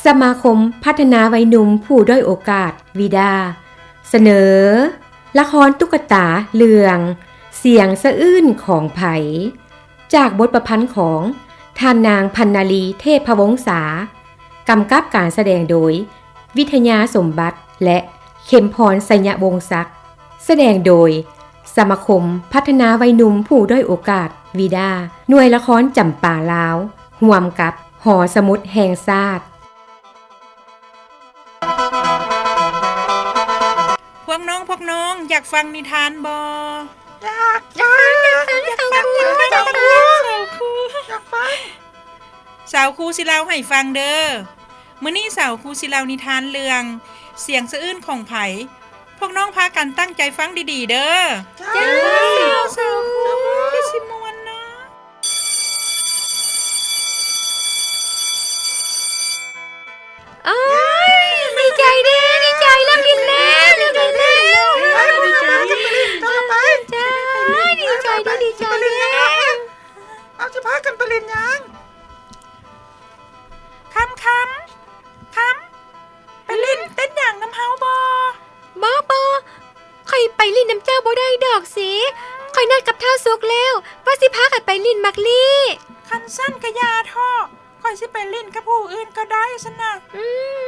ສະມາຄົມພັດທະນາໄວໜຸ່ມຜູ້ດ້ອຍໂອກາດ ວີດາ ສະເໜີ ລະຄອນຕຸກກະຕາເລື່ອງ ສຽງສະອື້ນຂອງໃຜ ຈາກບົດປະພັນຂອງທ່ານນາງ ພັນນາລີ ເທບພະວົງສາ, ກຳກັບການສະແດງໂດຍ ວິທະຍາ ສົມບັດ ແລະ ເຂັມພອນ ໄຊຍະວົງສັກ, ສະແດງໂດຍ ສະມາຄົມພັດທະນາໄວໜຸ່ມຜູ້ດ້ອຍໂອກາດ ວີດາ, ໜ່ວຍລະຄອນຈຳປາລາວ, ຮ່ວມກັບຫໍສະໝຸດແຫ່ງຊາດ. ພວກນ້ອງ ພວກນ້ອງ ຢາກຟັງນິທານບໍ່? ຢາກຟັງ ຢາກຟັງ ຢາກຟັງ ຢາກຟັງ ຢາກຟັງ ຢາກຟັງ ສາວຄູຊິເລົ່າໃຫ້ຟັງເດີ. ມື້ນີ້ສາວຄູຊິເລົ່ານິທານເລື່ອງ ສຽງສະອື້ນຂອງໃຜ. ພວກນ້ອງພາກັນຕັ້ງໃຈຟັງດີໆເດີ. ເຈົ້າ ສາວຄູ ຄືຊິມ່ວນເນາະ. ໂອ້ຍ ດີໃຈເດ້ ດີໃຈ ເລີ່ມຫຼິ້ນແລ້ວ ເລີ່ມຫຼິ້ນແລ້ວ ດີໃຈ ດີໃຈເດ້ ດີໃຈເດ້. ເອົາ ຊິພາກັນໄປຫຼິ້ນຫຍັງ? ຄຳ ຄຳ ຄຳ ໄປຫຼິ້ນເຕັ້ນຫຍັງນຳເຮົາບໍ່? ບໍ່ ບໍ່ ຂ້ອຍໄປຫຼິ້ນນຳເຈົ້າບໍ່ໄດ້ດອກເຊ. ຂ້ອຍນັດກັບທ້າວສຸກແລ້ວ ວ່າຊິພາກັນໄປຫຼິ້ນໝາກລີ້. ຄັນຊັ້ນກະຢ່າເທາະ, ຂ້ອຍຊິໄປຫຼິ້ນກັບຜູ້ອື່ນກໍໄດ້ຊັ້ນນະ. ອືມ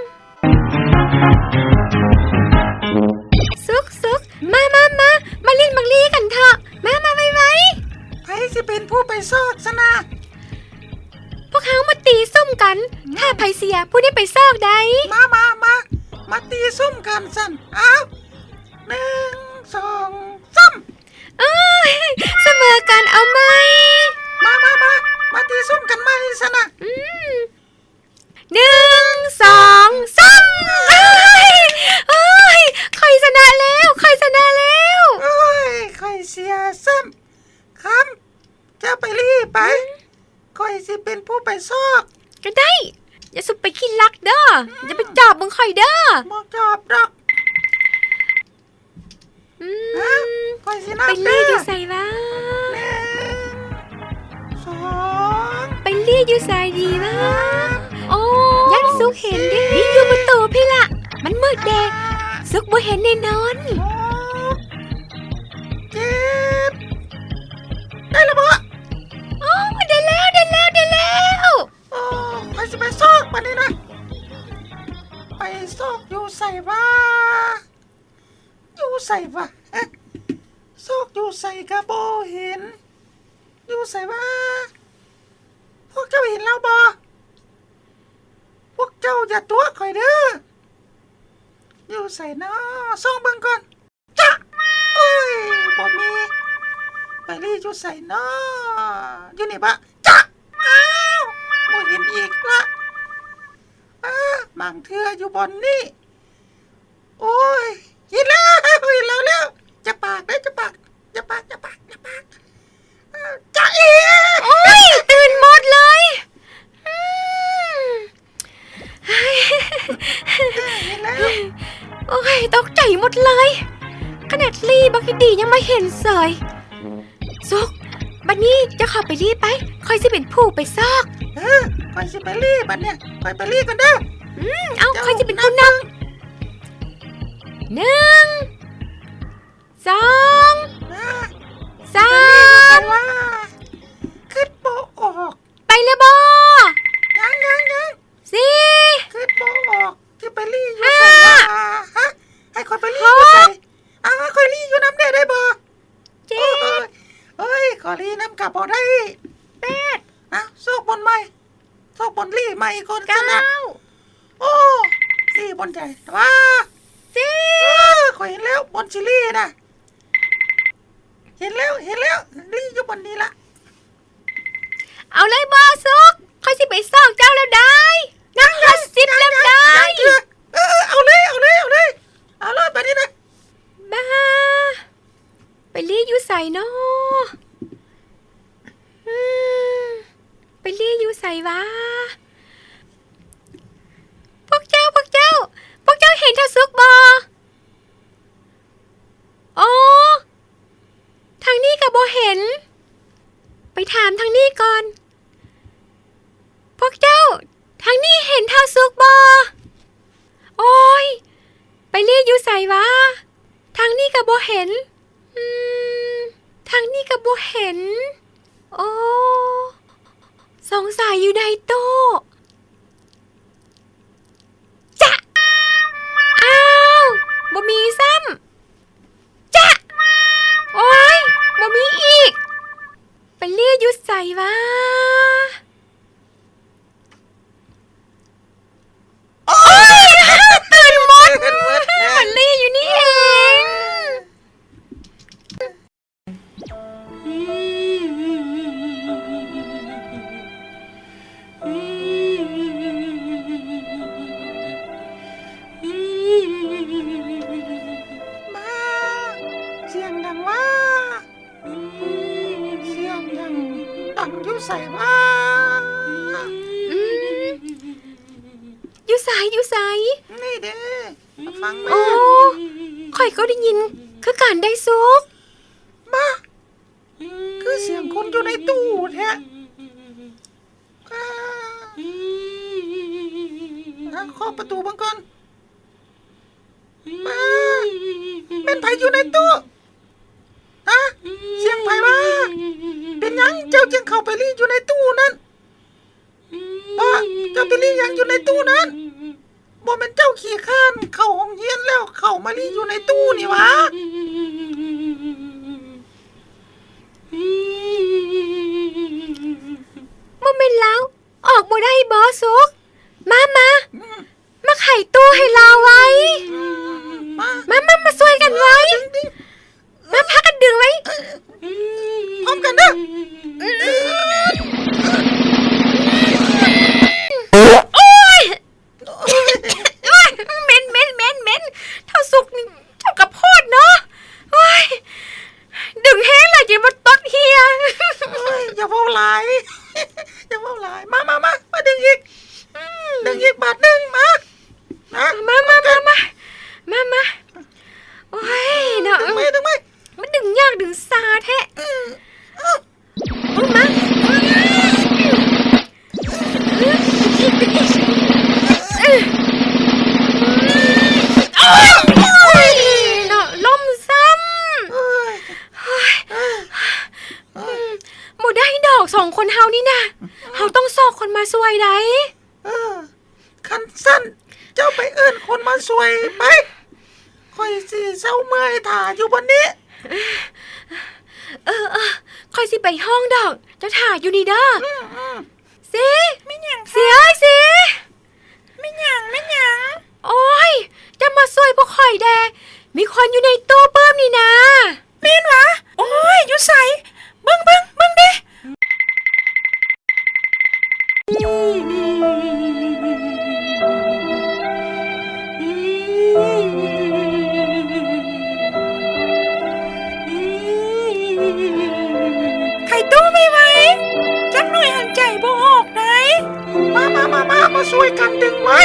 ສຸກ ສຸກ ມາ ມາ ມາ ມາຫຼິ້ນໝາກລີ້ກັນເທາະ. ມາ ມາໄວໆ. ໃຜຊິເປັນຜູ້ໄປຊອກຊະນະ? ພວກເຮົາມາຕີຊຸ້ມກັນ, ອືມ ຖ້າໃຜເສຍ ຜູ້ນັ້ນໄປຊອກໄດ້. ມາ ມາ ມາ ມາຕີຊຸ້ມກັນຊັ້ນ. ເອົາ ໜຶ່ງ ສອງ ສາມ. ໂອ້ຍ ສະເໝີກັນ ເອົາໃໝ່. ມາ ມາ ມາ ມາຕີຊຸ້ມກັນໃໝ່ຊັ້ນນະ. ອືມ ໜຶ່ງ ສອງ ສາມ. ໂອ້ຍ ໂອ້ຍ ຂ້ອຍຊະນະແລ້ວ ຂ້ອຍຊະນະແລ້ວ. ໂອ້ຍ ຂ້ອຍເສຍຊ້ຳ. ຄຳ ເຈົ້າໄປລີ້ໄປ. ອືມ ຂ້ອຍຊິເປັນຜູ້ໄປຊອກ. ກໍໄດ້. ຢ່າສຸໄປຂີ້ລັກເດີ. ອືມ ຢ່າໄປຈອບເບິ່ງຂ້ອຍເດີ. ບໍ່ຈອບດອກ. ອືມ ເອົ້າ ຂ້ອຍຊິນັບເດີ. ໄປລີ້ຢູ່ໃສວະ? ໜຶ່ງ ສອງ ໄປລີ້ຢູ່ໃສດີວະ? ໂອ້ ຢ້ານສຸກເຫັນເດ້. ນີ້ຢູ່ປະຕູພີ້ລະ. ມັນມືດເດ. ສຸກບໍ່ເຫັນແນ່ນອນ. ຫົກ ເຈັດ ໄດ້ລະບໍ່? ໂອ້ ໄດ້ແລ້ວ ໄດ້ແລ້ວ ໄດ້ແລ້ວ. ໂອ້ ຂ້ອຍຊິໄປຊອກບາດນີ້ນະ. ໄປຊອກຢູ່ໃສວະ? ຢູ່ໃສວະ? ຊອກຢູ່ໃສກະບໍ່ເຫັນ. ຢູ່ໃສວະ? ພວກເຈົ້າເຫັນລາວບໍ່? ພວກເຈົ້າຢ່າຕົວະຂ້ອຍເດີ. ຢູ່ໃສນໍ? ສ່ອງເບິ່ງກ່ອນ. ຈະ ໂອ້ຍ ບໍ່ມີ. ໄປລີ້ຢູ່ໃສນໍ? ຢູ່ນີ້ບະ? ຈະ ອ້າວ ບໍ່ເຫັນອີກລະ. ເອີ ບາງເທື່ອຢູ່ບ່ອນນີ້. ໂອ້ຍ ເຫັນແລ້ວ ເຫັນແລ້ວ ແລ້ວ. ຢ່າປາກເດີ ຢ່າປາກ ຢ່າປາກ ຢ່າປາກ ຢ່າປາກ. ເອີ ຈະເອ. ໂອ້ຍ ຕື່ນໝົດເລີຍ. ອືມ ເຫັນແລ້ວ. ໂອ້ຍ ຕົກໃຈໝົດເລີຍ. ຂະໜາດລີ້ບັກດີໆ ຍັງມາເຫັນເສີຍ. ສຸກ ບັດນີ້ເຈົ້າເຂົ້າໄປລີ້ໄປ, ຂ້ອຍຊິເປັນຜູ້ໄປຊອກ. ເອີ ຂ້ອຍຊິໄປລີ້ບັດນີ້, ຂ້ອຍໄປລີ້ກ່ອນເດີ. ອືມ ເອົາ ເຈົ້າ ຂ້ອຍຊິເປັນຜູ້ນຳ. ນັບເບິ່ງ ໜຶ່ງ ສອງ ອາ ສາມ ຄິດບໍ່ອອກ. ໄປແລ້ວບໍ່? ຍັງ ຍັງ ຍັງ. ສີ່ ຄິດບໍ່ອອກ ຊິໄປລີ້ຢູ່ໃສວະ? ຫ້າ ຮະ ໃຫ້ຂ້ອຍໄປລີ້ຢູ່ໃສ? ຫົກ ເອົາ ໃຫ້ຂ້ອຍລີ້ຢູ່ນຳແດ່ໄດ້ບໍ່? ເຈັດ ໂອ້ຍ ໂອ້ຍ ຂໍລີ້ນຳກໍບໍ່ໄດ້. ແປດ ເອົາ ຊອກບ່ອນໃໝ່, ຊອກບ່ອນລີ້ໃໝ່ກ່ອນ. ເກົ້າ ຊະນະ. ໂອ້ ລີ້ບ່ອນໃດວະ? ສິບ ເອີ ຂ້ອຍເຫັນແລ້ວ ບ່ອນຊິລີ້ນະ. ເຫັນແລ້ວ ເຫັນແລ້ວ ລີ້ຢູ່ບ່ອນນີ້ລະ. ເອົາເລີຍບໍ່ສຸກ? ຂ້ອຍຊິໄປຊອກເຈົ້າແລ້ວໄດ໋. ນັບຮອດສິບແລ້ວໄດ໋. ເອີ ເອີ ເອົາເລີຍ ເອົາເລີຍ ເອົາເລີຍ ເອົາໂລດບາດນີ້ນະ. ບ້າ ໄປລີ້ຢູ່ໃສນໍ? ອືມ ໄປລີ້ຢູ່ໃສວະ? ພວກເຈົ້າ ພວກເຈົ້າ ພວກເຈົ້າເຫັນທ້າວສຸກບໍ່? ອໍ ທາງນີ້ກໍບໍ່ເຫັນ. ໄປຖາມທາງນີ້ກ່ອນ. ພວກເຈົ້າ ທາງນີ້ເຫັນທ້າວ ສຸກບໍ່? ໂອ້ຍ ໄປລີ້ຢູ່ໃສຫວາ? ທາງນີ້ກໍບໍ່ເຫັນ. ອືມ ທາງນີ້ກໍບໍ່ເຫັນ. ໂອ້ ສົງໄສຢູ່ໃນຕູ້. ຈະ ອ້າວ ບໍ່ມີຊ້ຳ. ຈະ ໂອ້ຍ ບໍ່ມີອີກ. ໄປລີ້ຢູ່ໃສຫວາ? ໂອ້ຍ ຕື່ນໝົດ. ມັນລີ້ຢູ່ນີ້ເອງ. ມາ ສຽງດັງຫວາ? ສຽງຫຍັງດັງຢູ່ໃສຫວາ? ອືມ ຢູ່ໃສ ຢູ່ໃສ? ນີ້ເດ້ ຟັງແມ່. ໂອ້ ຂ້ອຍກໍໄດ້ຍິນຄືກັນໄດ໋ສຸກ. ມາ ຄືສຽງຄົນຢູ່ໃນຕູ້ແທ້. ອ່າ ເອົາ ເຄາະປະຕູເບິ່ງກ່ອນ. ມາ ແມ່ນໃຜຢູ່ໃນຕູ້? ຮະ? ສຽງໃຜຫວາ? ເປັນຫຍັງເຈົ້າຈຶ່ງເຂົ້າໄປລີ້ຢູ່ໃນຕູ້ນັ້ນ? ບໍ່ ເຈົ້າໄປລີ້ຫຍັງຢູ່ໃນຕູ້ນັ້ນ? ບໍ່ແມ່ນເຈົ້າຂີ້ຄ້ານເຂົ້າໂຮງຮຽນແລ້ວເຂົ້າມາລີ້ຢູ່ໃນຕູ້ນີ້ຫວາ? ບໍ່ແມ່ນລາວອອກບໍ່ໄດ້ບໍສຸກ? ມາ ມາ ມາໄຂຕູ້ໃຫ້ລາວໄວ. ມາ ມາ ມາຊ່ວຍກັນໄວ. ມາ ພາກັນດຶງໄວ້ ພ້ອມກັນເດີ. ໂອ້ຍ ໂອ້ຍ ເໝັນ ເໝັນ ເໝັນ ເໝັນ. ເຖົ້າສຸກນີ້ເຈົ້າກະໂພດເນາະ. ໂອ້ຍ ດຶງແຮງຫຼາຍ ຢ່າມາຕົດເຮຍ. ໂອ້ຍ ຢ່າເວົ້າຫຼາຍ ຢ່າເວົ້າຫຼາຍ. ມາ ມາ ມາ ມາດຶງອີກ ອືມ ດຶງອີກບາດໜຶ່ງ. ມາ ມາ ມາ ມາ ມາ ມາ ມາ. ໂອ້ຍເນາະ ດຶງໄວ້ ດຶງໄວ້. ມັນດຶງຍາກດຶງຊາແທ້. ເອີ ເອີ ເອົາມາ ໂອ້ຍ ໂອ້ຍ ໂອ້ຍ ເນາະ ລົ້ມຊ້ຳ. ໂອ້ຍ ໂອ້ຍ ອືມ ບໍ່ໄດ້ດອກ ສອງຄົນເຮົານີ້ນະ ເຮົາຕ້ອງຊອກຄົນມາຊ່ວຍໃດ໋. ເອີ ຄັນຊັ້ນເຈົ້າໄປເອີ້ນຄົນມາຊ່ວຍໄປ ຂ້ອຍຊິເຊົາເມື່ອຍຖ້າຢູ່ບ່ອນນີ້. ເອີ ເອີ ຂ້ອຍຊິໄປຮ້ອງດອກ ເຈົ້າຖ້າຢູ່ນີ້ເດີ. ອືມ ອືມ. ສີ ແມ່ນຫຍັງ? ສີເອີຍ ສີ ແມ່ນຫຍັງ? ແມ່ນຫຍັງ? ໂອ້ຍ ເຈົ້າມາຊ່ວຍພວກຂ້ອຍແດ່ ມີຄົນຢູ່ໃນຕູ້ປຶ້ມນີ້ນາ. ແມ່ນຫວາ? ໂອ້ຍ ຢູ່ໃສ? ເບິ່ງ ເບິ່ງ ເບິ່ງເດ້. ໄຂຕູ້ໄວໆ ຈັກໜ້ອຍຫັ້ນໃຈບໍ່ອອກໃດ໋. ມາ ມາ ມາ ມາ ມາຊ່ວຍກັນດຶງໄວ້.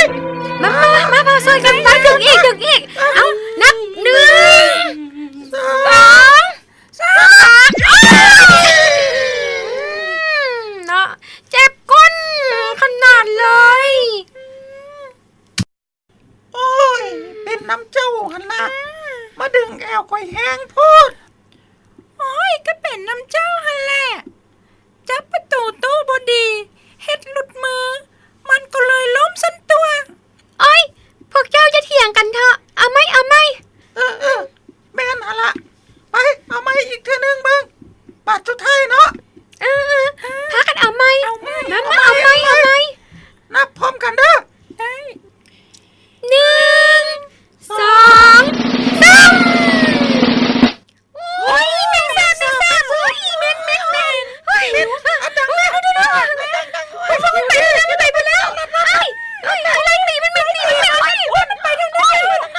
ມາ ມາ ມາ ມາຊ່ວຍກັນໄວ້ ດຶງອີກ ດຶງອີກ. ເອົາ ນັບ ໜຶ່ງ ສອງ ສາມ ສາມ. ໂອ້ຍ ເນາະ ເຈັບກົ້ນຂະໜາດເລີຍ. ໂອ້ຍ ເປັນນຳເຈົ້າຫັ້ນລະ ມາດຶງແອວຂ້ອຍແຮງໂພດ. ໂອ້ຍ ກໍເປັນນຳເຈົ້າຫັ້ນແຫຼະ ຈັບປະຕູຕູ້ບໍ່ດີ ເຮັດຫຼຸດມື ມັນກໍເລີຍລົ້ມຊັ້ນຕົວະ. ໂອ້ຍ ພວກເຈົ້າຢ່າຖຽງກັນເທາະ ເອົາໃໝ່ ເອົາໃໝ່. ເອີ ເອີ ແມ່ນຫັ້ນລະ ໄປ ເອົາໃໝ່ອີກເທື່ອໜຶ່ງເບິ່ງ ບາດສຸດທ້າຍເນາະ. ເອີ ເອີ ພາກັນເອົາໃໝ່ ເອົາໃໝ່ ມາ ມາ ເອົາໃໝ່ ເອົາໃໝ່ ເອົາໃໝ່. ນັບພ້ອມກັນເດີ. ໄດ້ ໜຶ່ງ ສອງ ສາມ. ໂອ້ຍ ແມ່ນແຊບ ແມ່ນແຊບ. ໂອ້ຍ ແມ່ນ ແມ່ນ ແມ່ນ. ໂອ້ຍ ອັນດັງ ໂອ້ຍ ອັນດັງ ໄປແລ້ວ ໄປແລ້ວ. ໂອ້ຍ ໂອ້ຍ ໄລ່ຕີມັນ ໄປ ຕີມັນ ໄປ ໂອ້ຍ ມັນໄປທາງນັ້ນ.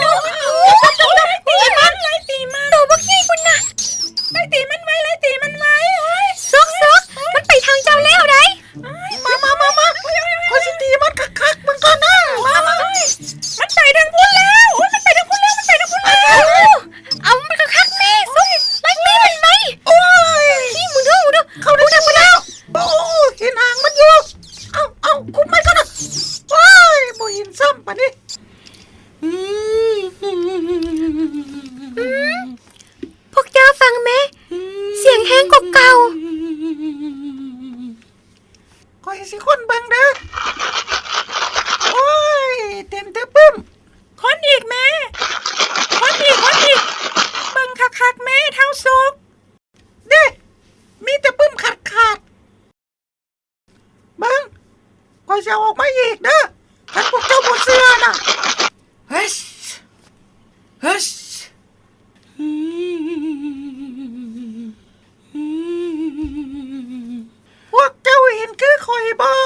ໄລ່ຕີມັນ ໄລ່ຕີມັນ ໂຕບັກໃຫຍ່ພຸ້ນນະ ໄລ່ຕີມັນໄວ ໄລ່ຕີມັນໄວ ໂອ້ຍ ສຸກໆ ມັນໄປທາງເຈົ້າແລ້ວໃດ໋. ມາ ມາ ມາ ມາ ຂ້ອຍຊິຕີມັນຄັກໆ ເບິ່ງກ່ອນນະ ມາ ມາ ມັນໄປທາງພຸ້ນແລ້ວ ໂອ້ຍ ມັນໄປທາງພຸ້ນແລ້ວ ມັນໄປທາງພຸ້ນແລ້ວ. ເອົາ ເອົາມັນຄັກໆ ແມ່ ສຸກ ໄລ່ຕີມັນໄວ ໂອ້ຍ ນີ້ ມຶງດູ ມຶງດູ ເຂົ້າໄດ້ແລ້ວ ໂອ້ ເຫັນຫາງມັນຢູ່ ເອົາ ເອົາ ຄຸມມັນກ່ອນນະ ໂອ້ຍ ບໍ່ເຫັນຊ້ຳບາດນີ້. ອືມ ພວກເຈົ້າຟັງແມ້ ສຽງແຮງກວ່າເກົ່າ. ຂ້ອຍຊິຄົ້ນເບິ່ງເດີ. ໂອ້ຍ ເຕັມແຕ່ປຶ້ມ. ຄົ້ນອີກແມ້. ຄົ້ນອີກ, ຄົ້ນອີກ. ເບິ່ງຄັກໆແມ້ ທ້າວສຸກ. ເດ້ ມີແຕ່ປຶ້ມຂາດໆ. ເບິ່ງ ຂ້ອຍຊິເອົາອອກມາອີກເດີ ຄັນພວກເຈົ້າບໍ່ເຊື່ອນະ. ເຮີ້ຍ ເຮີ້ຍ ພວກເຈົ້າເຫັນຄືຂ້ອຍບໍ່?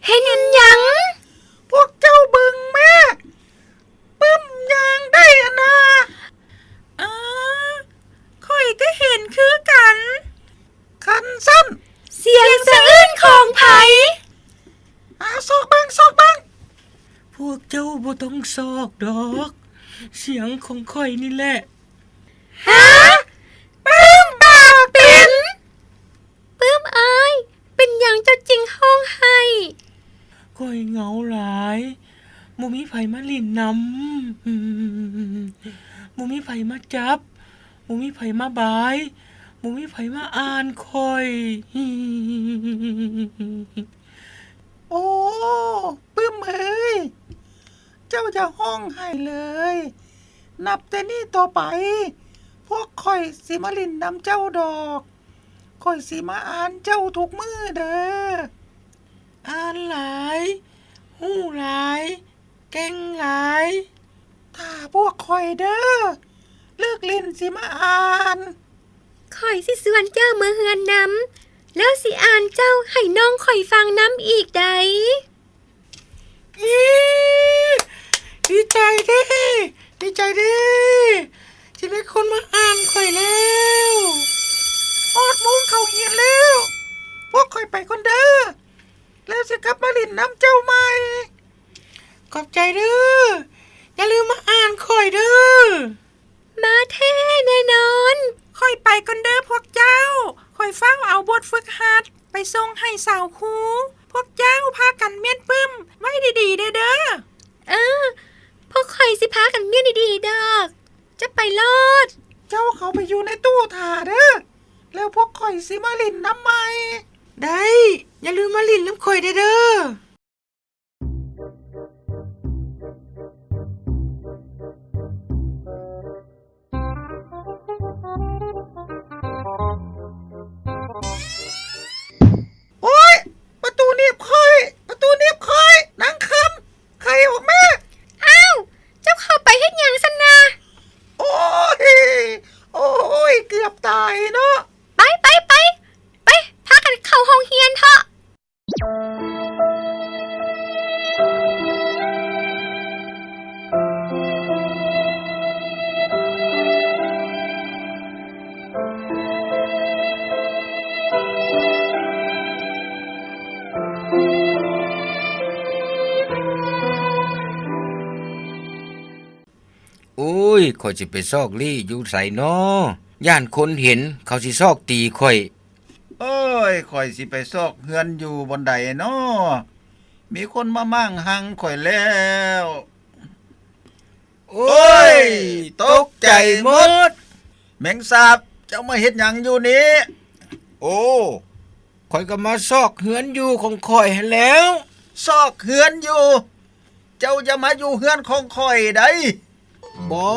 ເຫັນຫຍັງ? ພວກເຈົ້າເບິ່ງແມ້ ປຶ້ມຍ່າງໄດ້ຫັ້ນນະ. ເອີ ຂ້ອຍກໍເຫັນຄືກັນ. ຄັນຊັ້ນ ສຽງສະອື້ນຂອງໃຜ? ອາ ຊອກເບິ່ງ ຊອກເບິ່ງ. ພວກເຈົ້າບໍ່ຕ້ອງຊອກດອກ ສຽງຂອງຂ້ອຍນີ້ແຫຼະ. ຮະ? ປຶ້ມປາກເປັນ? ປຶ້ມເອີຍ ເປັນຫຍັງເຈົ້າຈຶ່ງຮ້ອງໄຫ້? ຂ້ອຍເຫງົາຫຼາຍ ບໍ່ມີໃຜມາຫຼິ້ນນຳ ບໍ່ມີໃຜມາຈັບ ບໍ່ມີໃຜມາບາຍ ບໍ່ມີໃຜມາອ່ານຂ້ອຍ. ໂອ້ ປຶ້ມເອີຍ ເຈົ້າຢ່າຮ້ອງໄຫ້ເລີຍ. ນັບແຕ່ນີ້ຕໍ່ໄປ ພວກຂ້ອຍຊິມາຫຼິ້ນນຳເຈົ້າດອກ. ຂ້ອຍຊິມາອ່ານເຈົ້າທຸກມື້ເດີ. ອ່ານຫຼາຍ ຮູ້ຫຼາຍ ເກັ່ງຫຼາຍ. ຖ້າພວກຂ້ອຍເດີ ເລີກຫຼິ້ນຊິມາອ່ານ. ຂ້ອຍຊິຊວນເຈົ້າເມືອເຮືອນນຳ ແລ້ວຊິອ່ານເຈົ້າໃຫ້ນ້ອງຂ້ອຍຟັງນຳອີກໃດ. ອີ ດີໃຈເດ້ ດີໃຈເດ້ ທີ່ມີຄົນມາອ່ານຂ້ອຍແລ້ວ. ຮອດໂມງເຂົ້າຮຽນແລ້ວ ພວກຂ້ອຍໄປກ່ອນເດີ ແລ້ວຊິກັບມາຫຼິ້ນນຳເຈົ້າໃໝ່. ຂອບໃຈເດີ ຢ່າລືມມາອ່ານຂ້ອຍເດີ. ມາແທ້ແນ່ນອນ. ຂ້ອຍໄປກ່ອນເດີພວກເຈົ້າ. ຂ້ອຍຟ້າວເອົາບົດຝຶກຫັດໄປສົ່ງໃຫ້ສາວຄູ. ພວກເຈົ້າພາກັນມ້ຽນປຶ້ມໄວ້ດີໆແດ່ເດີ. ເອີ ພວກຂ້ອຍຊິພາກັນມ້ຽນດີໆດອກ. ເຈົ້າໄປໂລດ. ເຈົ້າເຂົ້າໄປຢູ່ໃນຕູ້ຖ້າເດີ ແລ້ວພວກຂ້ອຍຊິມາຫຼິ້ນນຳໃໝ່. ໄດ້ ຢ່າລືມມາຫຼິ້ນນຳຂ້ອຍແດ່ເດີ. ໂອ້ຍ ປະຕູໜີບຂ້ອຍ ປະຕູໜີບຂ້ອຍ ນາງຄຳ ໄຂອອກມາ. ອ້າວ ເຈົ້າເຂົ້າໄປເຮັດຫຍັງຊັ້ນນະ? ໂອ້ຍ ໂອ້ຍ ເກືອບຕາຍເນາະ. ໄປ ໄປ ໄປ ໄປ ພາກັນເຂົ້າໂຮງຮຽນເຖາະ. ໂອ້ຍ ຂ້ອຍຊິໄປຊອກລີ້ຢູ່ໃສນໍ? ຢ້ານຄົນເຫັນ ເຂົາຊິຊອກຕີຂ້ອຍ. ໂອ້ຍ ຂ້ອຍຊິໄປຊອກເຮືອນຢູ່ບ່ອນໃດນໍ? ມີຄົນມາມ້າງຮັງຂ້ອຍແລ້ວ. ໂອ້ຍ ໂອ້ຍ ຕົກໃຈໝົດ. ແມງສາບ ເຈົ້າມາເຮັດຫຍັງຢູ່ນີ້? ໂອ້ ຂ້ອຍກໍມາຊອກເຮືອນຢູ່ຂອງຂ້ອຍຫັ້ນແຫຼ້ວ. ຊອກເຮືອນຢູ່? ເຈົ້າຢ່າມາຢູ່ເຮືອນຂອງຂ້ອຍໃດ໋. ບໍ່,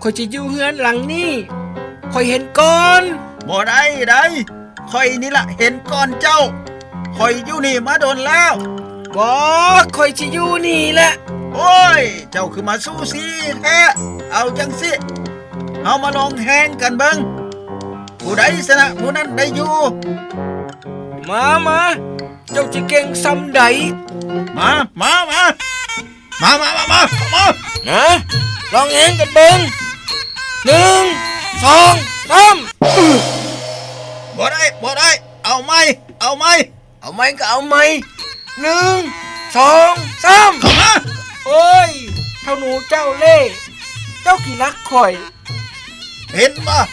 ຂ້ອຍຈະຢູ່ເຮືອນຫຼັງນີ້. ຂ້ອຍເຫັນກ່ອນ. ບໍ່ໄດ້ໃດ໋. ຂ້ອຍນີ້ລະເຫັນກ່ອນເຈົ້າ. ຂ້ອຍຢູ່ນີ້ມາດົນແລ້ວ. ບໍ່, ຂ້ອຍຈະຢູ່ນີ້ແຫຼະ. ໂອ້ຍ, ເຈົ້າຄືມາສູສີແທ້. ເອົາຈັ່ງຊີ້, ເຮົາມາລອງແຮງກັນເບິ່ງ. ຜູ້ໃດຊະນະຜູ້ນັ້ນໄດ້ຢູ່. ມາ, ມາ, ເຈົ້າຈະເກັ່ງສ່ຳໃດ? ມາ, ມາ, ມາ. ມາ, ມາ, ມາ, ມາ, ມາ. ນະ, ລອງແຮງກັນເບິ່ງ. ໜຶ່ງ ສອງ ສາມ. ບໍ່ໄດ້, ບໍ່ໄດ້. ເອົາໃໝ່, ເອົາໃໝ່. ເອົາໃໝ່ກໍເອົາໃໝ່. ໜຶ່ງ ສອງ ສາມ. ເຂົ້າມາ. ໂອ້ຍ, ເຖົ້າໜູເຈົ້າເລ່, ເຈົ້າຂີ້ລັກຂ້ອຍ. ເຫັນບໍ່?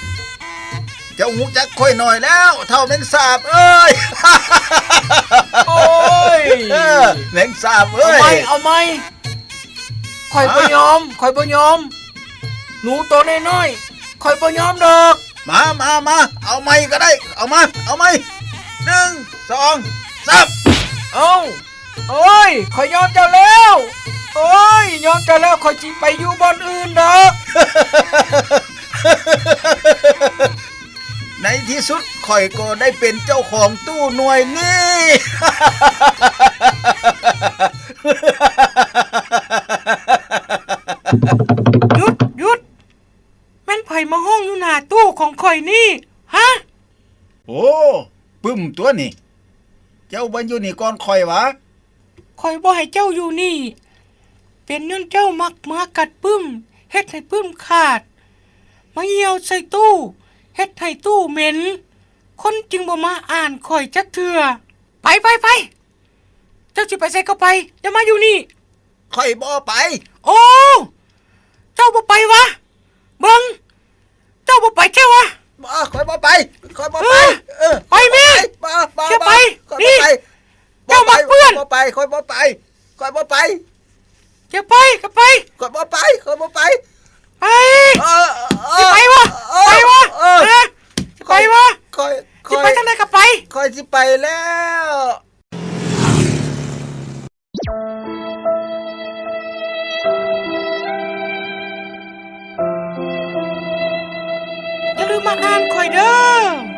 ເຈົ້າຮູ້ຈັກຂ້ອຍໜ້ອຍແລ້ວ, ເຖົ້າແມງສາບເອີຍ. ໂອ້ຍ, ເອີ, ແມງສາບເອີຍ. ເອົາໃໝ່, ເອົາໃໝ່. ຂ້ອຍບໍ່ຍອມ, ຂ້ອຍບໍ່ຍອມ. ໜູໂຕນ້ອຍໆ, ຂ້ອຍບໍ່ຍອມດອກ. ມາ, ມາ, ມາ, ເອົາໃໝ່ກໍໄດ້. ເອົາມາ, ເອົາໃໝ່. ໜຶ່ງ ສອງ ສາມ. ເອົ້າ, ໂອ້ຍ, ຂ້ອຍຍອມເຈົ້າແລ້ວ. ໂອ້ຍ, ຍອມເຈົ້າແລ້ວ, ຂ້ອຍຊິໄປຢູ່ບ່ອນອື່ນດອກ. ໃນທີ່ສຸດຂ້ອຍກໍໄດ້ເປັນເຈົ້າຂອງຕູ້ໜ່ວຍນີ້. ຢຸດ, ຢຸດ! ແມ່ນໃຜມາຮ້ອງຢູ່ໜ້າຕູ້ຂອງຂ້ອຍນີ້? ຮະ? ໂອ້, ປຶ້ມຕົວນີ້. ເຈົ້າມາຢູ່ນີ້ກ່ອນຂ້ອຍຫວາ? ຂ້ອຍບໍ່ໃຫ້ເຈົ້າຢູ່ນີ້. ເປັນຍ້ອນເຈົ້າມັກມາກັດປຶ້ມ, ເຮັດໃຫ້ປຶ້ມຂາດ, ມາຍ່ຽວໃສ່ຕູ້, ເຮັດໃຫ້ຕູ້ເໝັນ, ຄົນຈຶ່ງບໍ່ມາອ່ານຂ້ອຍຈັກເທື່ອ. ໄປ, ໄປ, ໄປ! ເຈົ້າຊິໄປໃສກໍໄປ, ຢ່າມາຢູ່ນີ້. ຂ້ອຍບໍ່ໄປ. ໂອ້! ເຈົ້າບໍ່ໄປຫວາ? ເບິ່ງ, ເຈົ້າບໍ່ໄປແທ້ຫວາ? ບໍ່, ຂ້ອຍບໍ່ໄປ, ຂ້ອຍບໍ່ໄປ. ເອີ, ເອີ, ໄປແມ່. ບໍ່, ບໍ່, ຢ່າໄປ. ຂ້ອຍບໍ່ໄປ. ນີ້, ເຈົ້າມັກເປື້ອນ. ບໍ່ໄປ, ຂ້ອຍບໍ່ໄປ, ຂ້ອຍບໍ່ໄປ. ຢ່າໄປ, ກໍໄປ. ຂ້ອຍບໍ່ໄປ, ຂ້ອຍບໍ່ໄປ. ໄປ. ເອີ, ເອີ, ຊິໄປຫວາ? ເອີ, ໄປຫວາ? ເອີ, ຮະ? ຊິໄປຫວາ? ຂ້ອຍ, ຂ້ອຍ, ຊິໄປທາງໃດກໍໄປ. ຂ້ອຍຊິໄປແລ້ວ. ຢ່າລືມມາອ່ານຂ້ອຍເດີ້.